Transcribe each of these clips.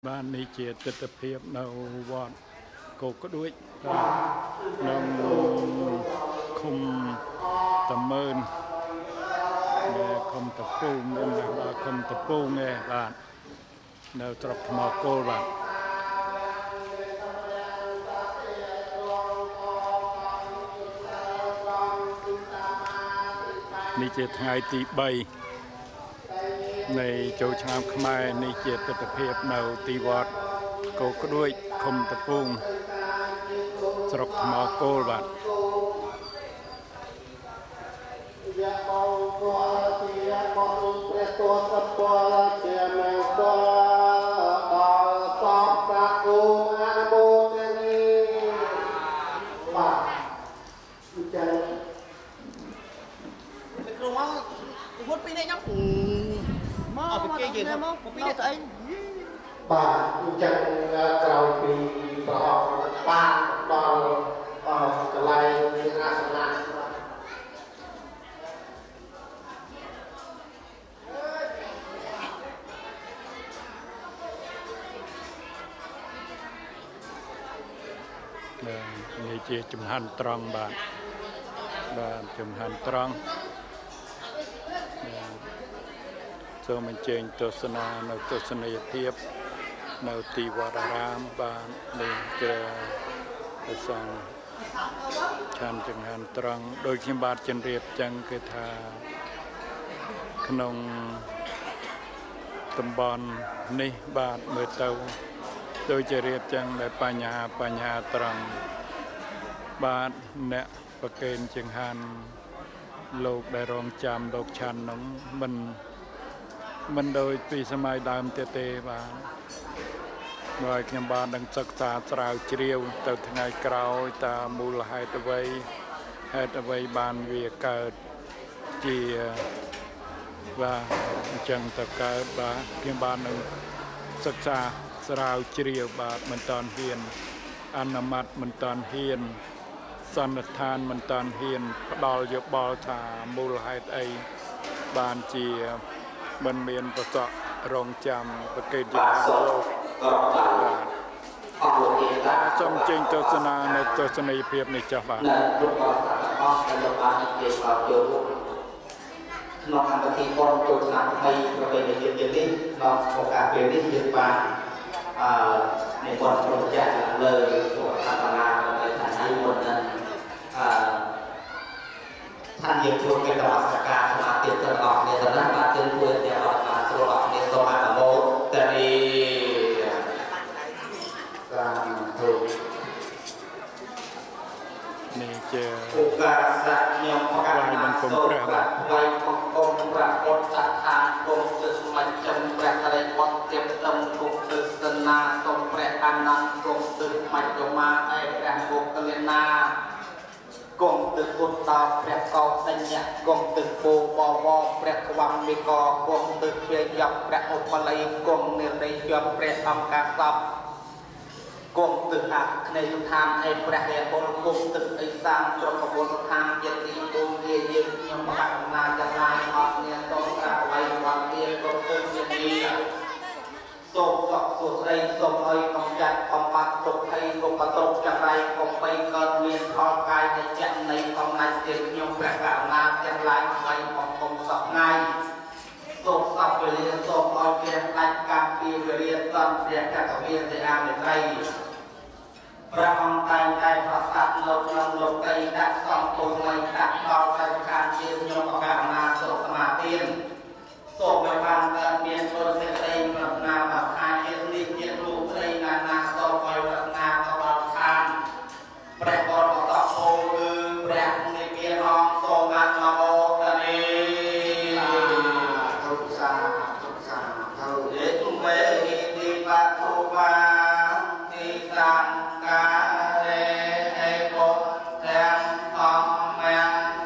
បាទនេះជាទិដ្ឋភាពនៅវត្តគោកក្ដួចបាទក្នុងឃុំតមើនឃុំតពូងនឹងបាទឃុំតពូងឯបាទនៅស្រុកថ្មគោលបាទនេះជាថ្ងៃទី3នៃចូលឆ្នាំខ្មែរនេះជាទិដ្ឋភាពនៅទីវត្តគោកក្ដួចឃុំតពូងស្រុកថ្មគោលបាទយៈបោកលជាបុណ្យព្រះទសពលជាមង្គលដល់សពសាគូអនុមោទនីបាទអញ្ចឹងទៅគ្រូមកវត្តពីរនេះខ្ញុំមកមកគេយើងមកពីរនេះទៅអី បាទអញ្ចឹងក្រោយពីព្រះអង្គបានដល់កន្លែងអាសនៈ នេះជាជំហានត្រង់បាទបាទជំហានត្រង់សូមអញ្ជើញទស្សនានៅទស្សនីយភាពនៅទីវត្តអារាមបាទនេះជាព្រះសង្ឃឆានចង្ហាន់ត្រង់ដោយខ្ញុំបាទជម្រាបចឹងគឺថាក្នុងតំបន់នេះបាទមើលទៅដូចជារៀបចឹងដែលបញ្ហាត្រង់បាទអ្នកប្រគេនចង្ហាន់លោកដែលរងចាំលោកឆាន់នោះមិនដូចពីសម័យដើមទៀតទេបាទហើយខ្ញុំបាទនឹងសិក្សាស្រាវជ្រាវទៅថ្ងៃក្រោយតើមូលហេតុអ្វីបានវាកើតជាបាទអញ្ចឹងទៅកើតបាទខ្ញុំបាទនឹងសិក្សាស្រាវជ្រាវបាទមិនតាន់ហ៊ានអនុម័តមិនតាន់ហ៊ានសន្និដ្ឋានមិនតាន់ហ៊ានផ្ដល់យោបល់ថាមូលហេតុអីបានជាមិនមានប្រសក់រងចាំប្រកេតជាលោកបាទអស់លោកទេតាសូមចេញទស្សនានៅទស្សនីយភាពនេះចុះបាទនៅគ្រប់បរិស័ទទាំងអស់ដែលលោកបាននិយាយមកចូលរួមក្នុងកម្មវិធីបុណ្យចូលឆ្នាំថ្មីប្រពៃណីជាតិយើងនេះក្នុងឱកាសពេលនេះយើងបាននិមន្តព្រះចាស់លើសុខសាលាដើម្បីឋាននេះមុននឹងທ່ານយើងធ្វើកិច្ចនមស្ការសមាធិទាំងអស់គ្នាទៅណាបាទយើងធ្វើទាំងអស់បានស្រួលអស់គ្នាសូមអនុមោទនាសាធុ នេះជាឧកាសៈខ្ញុំប្រកាសបង្គំព្រះបាទថ្វាយបង្គំព្រះពុទ្ធឋានគុំទិសមញ្ចឹមព្រះសិរីបុត្រទៀបទឹមគុំទស្សនាសូមព្រះអានន្ទគុំទិមជ្ឈមាឯព្រះមោគលានាគង់ទិពុទ្ធដល់ព្រះកោសញ្ញៈគង់ទិពោបវរព្រះក្វំមេកគង់ទិព្យាយៈព្រះឧបល័យគង់និរិយៈព្រះអង្គកាសពគង់ទិអគ្នេយដ្ឋានឯព្រះរាហុលគង់ទិអិសានត្រកពលស្ថានជាទីបូជាយើងខ្ញុំបកណាទាំងឡាយអស់គ្នាសូមក្រាបថ្វាយបង្គំគ្រប់ទិសជាទីសូមសុខសួស្តីសូមឲ្យកំចាត់កំបាត់ទុក្ខភ័យឧបទ្រពចង្រៃកំបីកើតមានផលកាយនៃចនៃកំណាច់ទៀតខ្ញុំព្រះករុណាទាំងឡាយថ្វាយបង្គំសពថ្ងៃសូមសពវេលាសូមឲ្យព្រះដាច់កម្មពីវិរិយតន្តព្រះចក្រវាលអាមេត្រីព្រះអង្គតែងតែប្រសាទនៅក្នុងលោកីដាក់សង្ឃមួយដាក់ដល់តែខាងជាខ្ញុំករុណាសូមសមាទានសូមឲ្យបានកើតមានបុណ្យសេចក្តីប្រាថ្នាមកខាជាតិនេះជាតិលោកស្រីណានាសូមឲ្យប្រាថ្នាទៅដល់ឋានព្រះបរមតពោគឺព្រះនិព្វានអង្គសូមអនុមោទនា ទុសាទុសាធុ អេមេហិតិបទុបាតិសង្ការេអេបុទាំងអង្គម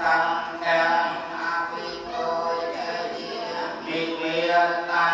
សង្ឃំអភិទុយនិមេតា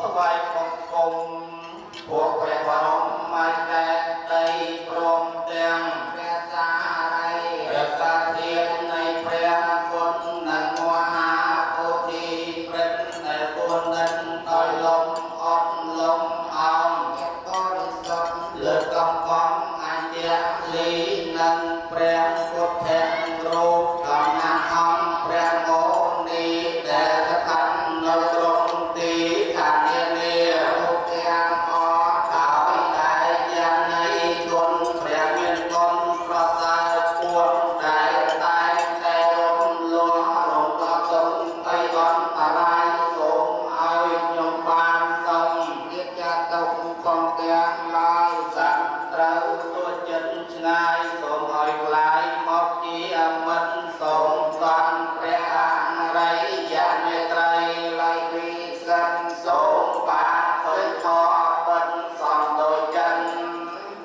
ថ្វាយបង្គំពួកព្រះបរមចេតិយព្រមទាំងព្រះសារីរិកធាតុនៃព្រះគុណនិងមហាពោធិព្រឹកដែលគុណនិនដោយលំអត់លំអោនបរិសុទ្ធលើកំកំអញ្ញលីនិងព្រះពុទ្ធរូបតំណាងអង្គព្រះមោនីដែលស្ថិតនៅត្រង់ទីឋាននានារូបទាំងអស់ដោយតែយ៉ាងនៃគុណព្រះមានគុណប្រសើរពួនដែលតែតែរំលោះរំកទុំអីអន្តរាយសូមឲ្យខ្ញុំបានសុំទៀតចាតុកងទាំងឡើយសត្វត្រូវទួចិត្តឆ្ងាយសូមឲ្យក្លាយមកជាមិត្តសូមសន្តិព្រះអរិយមេត្រីឡៃវិសិនសូមបានឃើញធម៌ពិតសំដូចចិន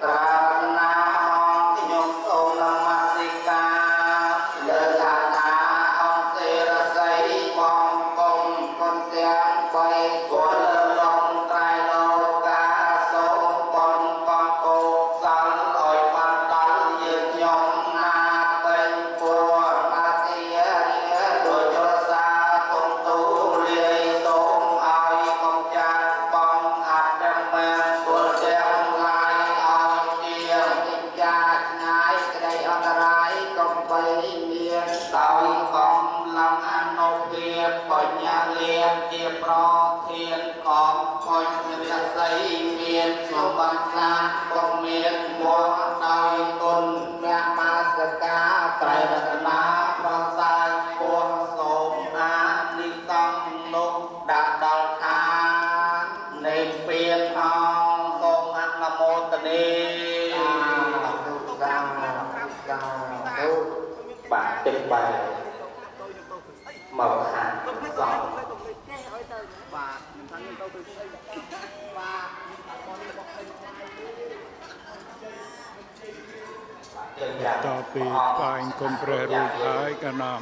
ប្រាថ្នាអង្គខ្ញុំសូមនមស្ការលើថាថាអង្គសេរសីបងគុំគុណទាំងបីគួរលើលំត្រៃលោកាសូមបុណ្យកងកុសលឲ្យបានដល់យើងខ្ញុំណាពេញពួរមាទារាដូចរសាគុំទូលាយសូមឲ្យកុំចាត់បងអត្តមង្គលទាំងឡាយឲ្យជាចិញ្ចាឆ្ងាយក្តីអន្តរាយកុំបីមានដោយកម្លាំងអនុភាពបញ្ញាលៀនជាប្រធានកងបញ្ញរសីមានសុវណ្ណសាកុំមានមកដោយគុណព្រះមាសកាត្រៃរតនាប្រសើរពោះសូមអានិសង្ឃនោះដាក់ដល់ឋាននៃពៀនអងសូមអនុមោទនាសាធុបាទទឹកបែមកខាងសង បាទខ្ញុំថាខ្ញុំទៅទៅស្អីបាទបងនេះរបស់ តពីថ្វាយគុំព្រះរួចហើយគណៈ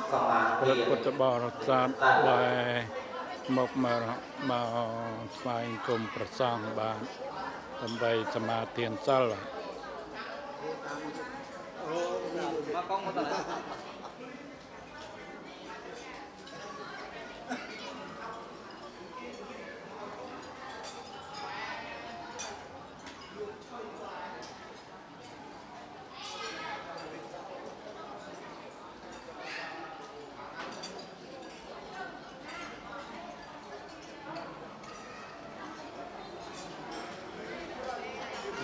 ព្រះពុទ្ធបរិស័ទដែលមកមកមកថ្វាយគុំព្រះសង្ឃបាទដើម្បីសមាទានសិល មកកងមកត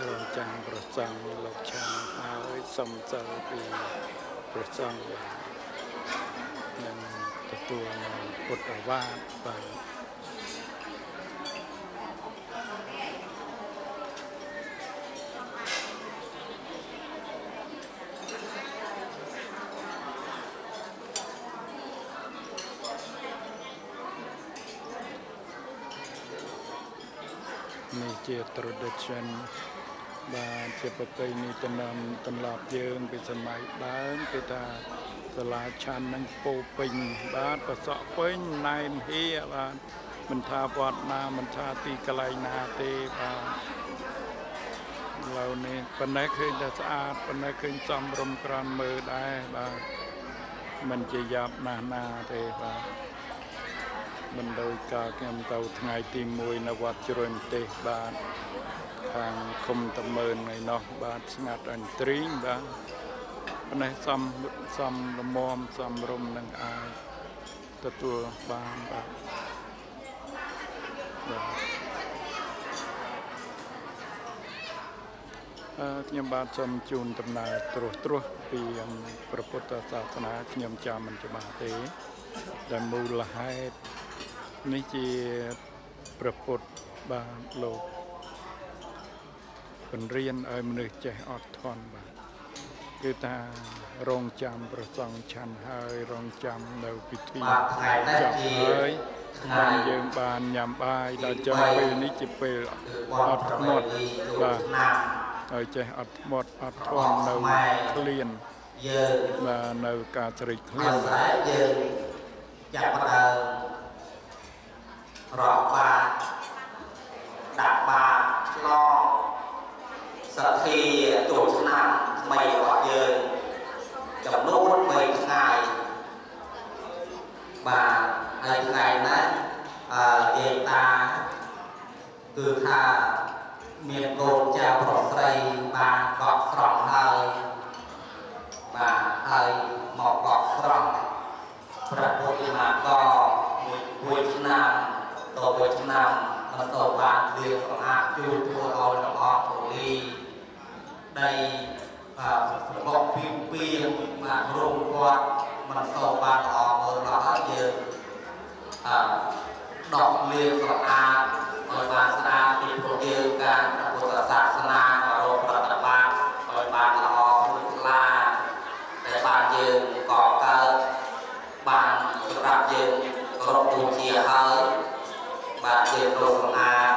រងចាំព្រះសង្ឃលោកឆានហើយសុំសិលពីព្រះសង្ឃបាទនឹងទទួលនៅពុទ្ធវាទបាទនេះជា tradition បាទជាប្រពៃណីទំនៀមទម្លាប់យើងពីសម័យដើមគេថាសាលាឆាន់នឹងពោពេញបាទប្រសក់ពេញណែនហៀបាទមិនថាវត្តណាមិនថាទីកន្លែងណាទេបាទឥឡូវនេះប៉ុន្តែឃើញតែស្អាតប៉ុន្តែឃើញសំរុំក្រាន់មើលដែរបាទមិនជាយ៉ាប់ណាស់ណាទេបាទមិនដោយកាលខ្ញុំទៅថ្ងៃទី1នៅវត្តជ្រោយម្ទេសបាទខាងឃុំតមើនថ្ងៃនោះបាទស្ងាត់អន្ទ្រីងបាទប៉ុន្តែសំសំលមមសំរុំនឹងអាចទទួលបានបាទបាទខ្ញុំបាទសូមជូនដំណើរត្រួសត្រាសពីព្រះពុទ្ធសាសនាខ្ញុំចាំមិនច្បាស់ទេដែលមូលហេតុនេះជាព្រះពុទ្ធបាទលោកបង្រៀនឲ្យមនុស្សចេះអត់ធន់បាទគឺថារងចាំព្រះសង្ឃឆាន់ហើយរងចាំនៅពិធី បាទថ្ងៃនេះ ចប់ ជា ហើយ ថ្ងៃ បានយើងបានញ៉ាំបាយដល់ចឹងពេលនេះជាពេល គឺបុណ្ អត់ យប្រពៃ ធ្មត់ ណីចូល បាទ ឆ្នាំ ឲ្យចេះអត់ធ្មត់អត់ធន់នៅឃ្លាន យើង បាទនៅការស្រេកឃ្លា ហើយ ន ស្រែយើងចាប់ផ្ដើមរាប់បាត ឆ្លងសទ្ធាចូលឆ្នាំថ្មីរបស់យើងចំនួន3ថ្ងៃបាទហើយថ្ងៃនេះយាយតាគឺថាមានកូនចៅប្រុសស្រីបានកក់ស្រង់ហើយបាទហើយមកកក់ស្រង់ព្រះពុទ្ធមាកមួយឆ្នាំតមួយឆ្នាំមិនទៅបានលាងសម្អាតជួលធ្វើឲ្យល្អទូលីដីសម្បកពីពីបាទរោងគាត់មិនទៅបានល្អមើលដល់ហើយយើងដកលាងសម្អាតឲ្យបានស្អាតពីព្រោះយើងការព្រះពុទ្ធសាសនាគោរពប្រតិបត្តិឲ្យបានល្អភ្លឺថ្លាតែបានយើងកកើតបានសម្រាប់យើងគោរពបូជាហើយបាទយើងត្រូវសម្អាត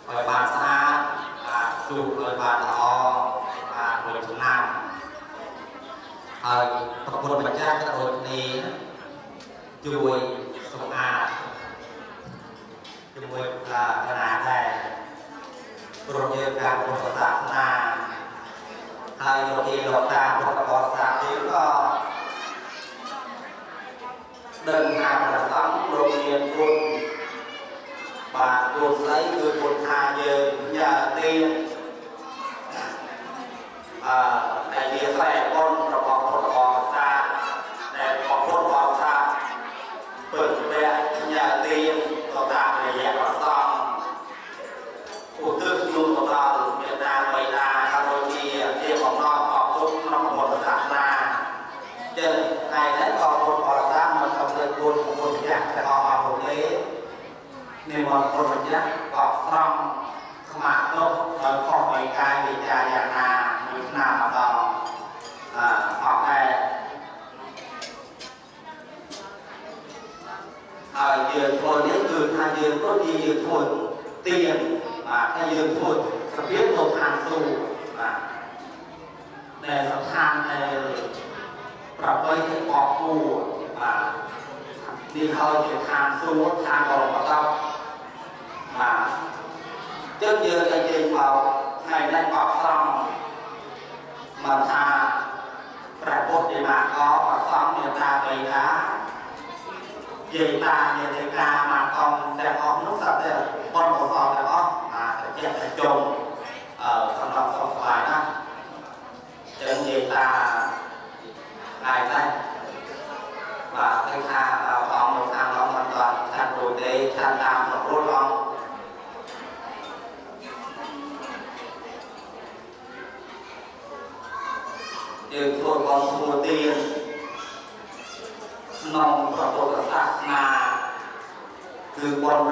ឲ្យបានស្អាតបាទជួបឲ្យបានល្អបាទមួយឆ្នាំហើយប្រពុតម្ចាស់ក៏ដូចគ្នាជួយសម្អាតជាមួយកណាដែរព្រោះយើងការពុទ្ធសាសនាហើយលោកយាយលោកតាពុទ្ធបរិស័ទយើងក៏ដឹងថាព្រះសង្ឃលោកមានគុណបាទគុណស្អីគឺគុណថាយើងញ៉ាទៀនដែលជាស្រែបុណ្យរបស់ពុទ្ធបរិស័ទដែលពុទ្ធបរិស័ទពឹងពាក់ញ៉ាទៀនទៅតាមរយៈព្រះសង្ឃឧទ្ទិសជូនទៅដល់មេត្តាបិតាក៏ដូចជាបំណងអបទុកក្នុងពុទ្ធសាសនាចឹងថ្ងៃនេះក៏ពុទ្ធបរិស័ទមិនកំណត់គុណពុទ្ធចាស់ទាំងអស់អស់ទេនិមន្តពុទ្ធចាស់ក៏ស្រង់ខ្មាក់ទុកដោយខុសបីកាយវិចារយ៉ាងណាមួយឆ្នាំម្ដងអត់ដែរហើយយើងធ្វើនេះគឺថាយើងដូចជាយើងធ្វើទៀនបាទថាយើងធ្វើសភាទៅឋានសួគ៌បាទដែលស្ថានដែលប្របីឲ្យបកគួរបាទនេះហើយជាឋានសួគ៌ឋានបរមសុខបាទចឹងយើងតែនិយាយមកថ្ងៃនេះបកស្រង់មកថាព្រះពុទ្ធមាកប្រសងមេត្តាបិតាយាយតាយាយតាមកកងទាំងអស់នោះសត្វតែបុណ្យកុសលទាំងអស់បាទចិត្តតែជុំសម្រាប់សុខសប្បាយណាចឹងយាយតាថ្ងៃនេះបាទឃើញថាព្រះអង្គនៅខាងឡងមិនទាន់ឆាន់រួចទេឆាន់តាមសម្រួលអង្គយើងធ្វើបុណ្យធ្វើទានក្នុងព្រះពុទ្ធសាសនាគឺបុណ្យ